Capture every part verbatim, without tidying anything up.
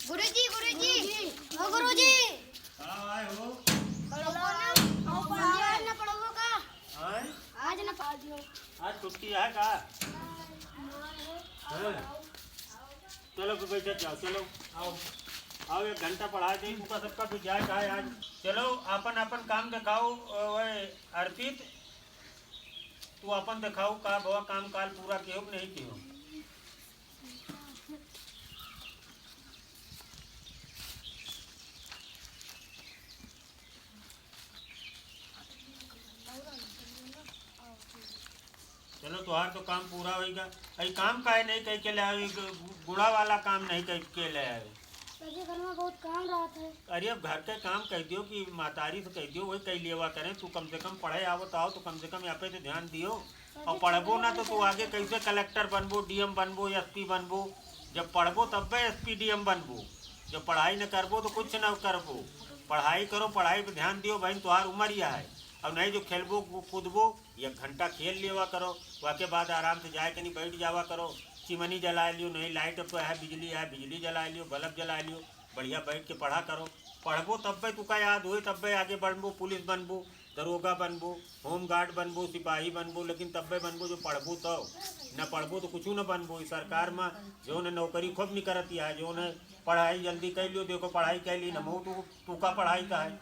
गुरुजी, गुरुजी, ओ गुरुजी। का आए हो? पढ़बो ना, आज ना पढ़बो का? आए? आज ना पढ़बो। आज छुट्टी है का? हाँ। चलो फिर बैठ जाओ, चलो आओ, आओ एक घंटा पढ़ा दे तुमका सबका, फिर जाए का है आज। चलो अपन अपन काम देखाओ। अ, वह अर्पित, तू अपन देखाओ का बवा काम काल पूरा कियो कि नहीं कियो? चलो, तोहार तो काम पूरा होइगा। अरे, काम काहे नहीं कह के ले आवे? गु-, गुड़ा वाला काम नहीं कह के ले आवे। अरे, घर में बहुत काम रहत है। अरे, अब घर के काम कह दियो कि मातारी से कह दियो, वही कह लेवा करें। तू कम से कम पढ़े आवत आओ, तो कम से कम यहाँ पे तो ध्यान दियो। और पढ़बो ना तो तू आगे कैसे कलेक्टर बनबो, डीएम बनबो, एसपी बनबो? जब पढ़बो तब्बे एसपी डीएम बनबो। जब पढ़ाई न करबो तो कुछ न करबो। पढ़ाई करो, पढ़ाई पे ध्यान दियो बहन, तोहार उम्र यह है। और नहीं जो खेलबो कू-, कूदबो, एक घंटा खेल लेवा करो, वाके बाद आराम से जाए कनी बैठ जावा करो। चिमनी जला लियो, नहीं लाइट तो है, बिजली है, बिजली जला लियो, बल्ब जला लियो, बढ़िया बैठ के पढ़ा करो। पढ़बो तब्बे तुका याद होई, तब्बे आगे बढ़बो, पुलिस बनबो, दरोगा बनबो, होमगार्ड बनबो, सिपाही बनबो, लेकिन तब्बे बनबो जो पढ़बो तो। न पढ़बो तो कुछ न बनबो। ई सरकार में जौन नौकरी खूब निकरत है, जौन पढ़ाई जल्दी कर लियो, देखो पढ़ाई कर ली, न हो तो तुका पढ़ाई का है।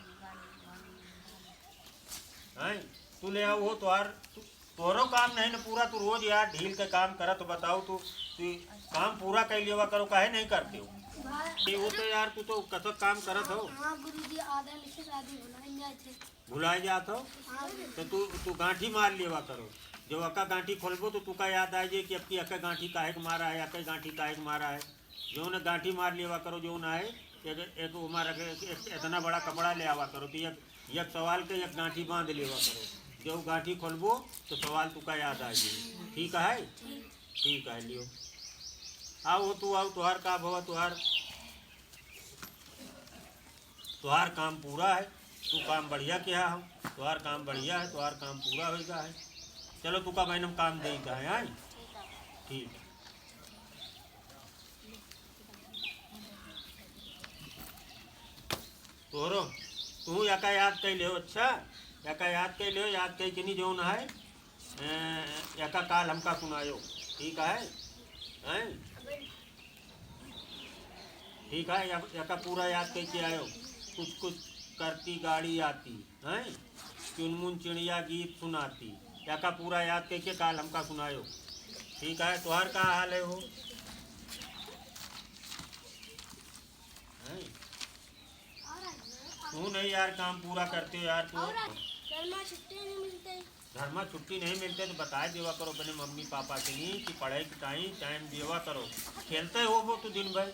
हैं? तू ले आओ वो तोहार, तू, तोहरो काम नहीं न पूरा, तू रोज यार ढील के काम करत, बताओ तू, तू काम पूरा कर लेवा करो, काहे नहीं करते हो? भाई। ये वो तो यार, तू तो कसक काम करत हो। हाँ गुरुजी, आधा लिखे शादी भुला जाए थे। भुला जात हो? हाँ। तो तू, तू गांठी मार लेवा करो। जब अका गांठी खोलबो तो तुका याद आ जाए कि अब की अका गांठी काहे के मारा है, अका गांठी काहे के मारा है। जौन गांठी मार लेवा करो, जौन आए, एक, एक उमा रखे, एक, एक इतना बड़ा कपड़ा ले आवा करो, तो एक, एक सवाल के एक गांठी बांध लेवा करो। जब गांठी खोलबो, तो सवाल तुका याद आ जाए। ठीक है? ठीक है, लियो। आओ तू, आओ, तोहार का भवा, तोहार, तोहार काम पूरा है, तू काम बढ़िया किया हो, तोहार काम बढ़िया है, तोहार काम पूरा होइगा है। चलो, तुका बहन हम काम देइगा है, आए? ठीक है। तोहरो, तू याका याद कइ लेहो, अच्छा? याका याद कइ लेहो, याद कइ के नहीं जौन है, ए, याका काल हमका सुनायो, ठीक है? हैं? ठीक है, या-, याका पूरा याद कइ के आयो। कुछ कुछ करती गाड़ी आती, हैं? चुनमुन चिड़िया गीत सुनाती, याका पूरा याद कइ के काल हमका सुनायो, ठीक है? तोहार का हाल है हो? हैं? तू नहीं यार, काम पूरा करते हो यार तू। और घर में छुट्टी नहीं मिलते। घर में छुट्टी नहीं मिलते तो बताए देवा करो अपने मम्मी पापा से नहीं कि पढ़ाई के टाइम, टाइम देवा करो। खेलते हो वो तो दिन भर,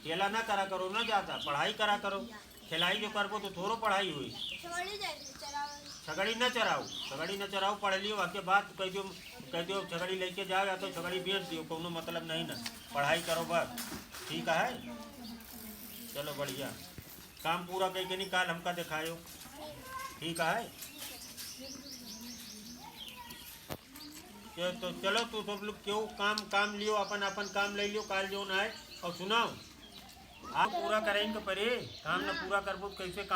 खेला ना करा करो ना ज्यादा, पढ़ाई करा करो। खेलाई जो करबो तो थोड़ो पढ़ाई हुई। छगड़ी जाए थे चरावे। छगड़ी न चराओ, छगड़ी न चराओ, पढ़ लियो, उसके बाद कह दियो, कह दियो छगड़ी लेके जाओ या तो छगड़ी बेच दियो, कोनो मतलब नहीं ना, पढ़ाई करो बस। ठीक है, चलो बढ़िया, काम पूरा कइ के निकाल हमका दिखायो। ठीक है, ये तो चलो, तू सब लोग क्यों काम, काम लियो, अपन अपन काम ले लियो, काल जौन आए। और सुनाओ, आप पूरा करेंगे परे, काम न पूरा करबो तो कैसे काम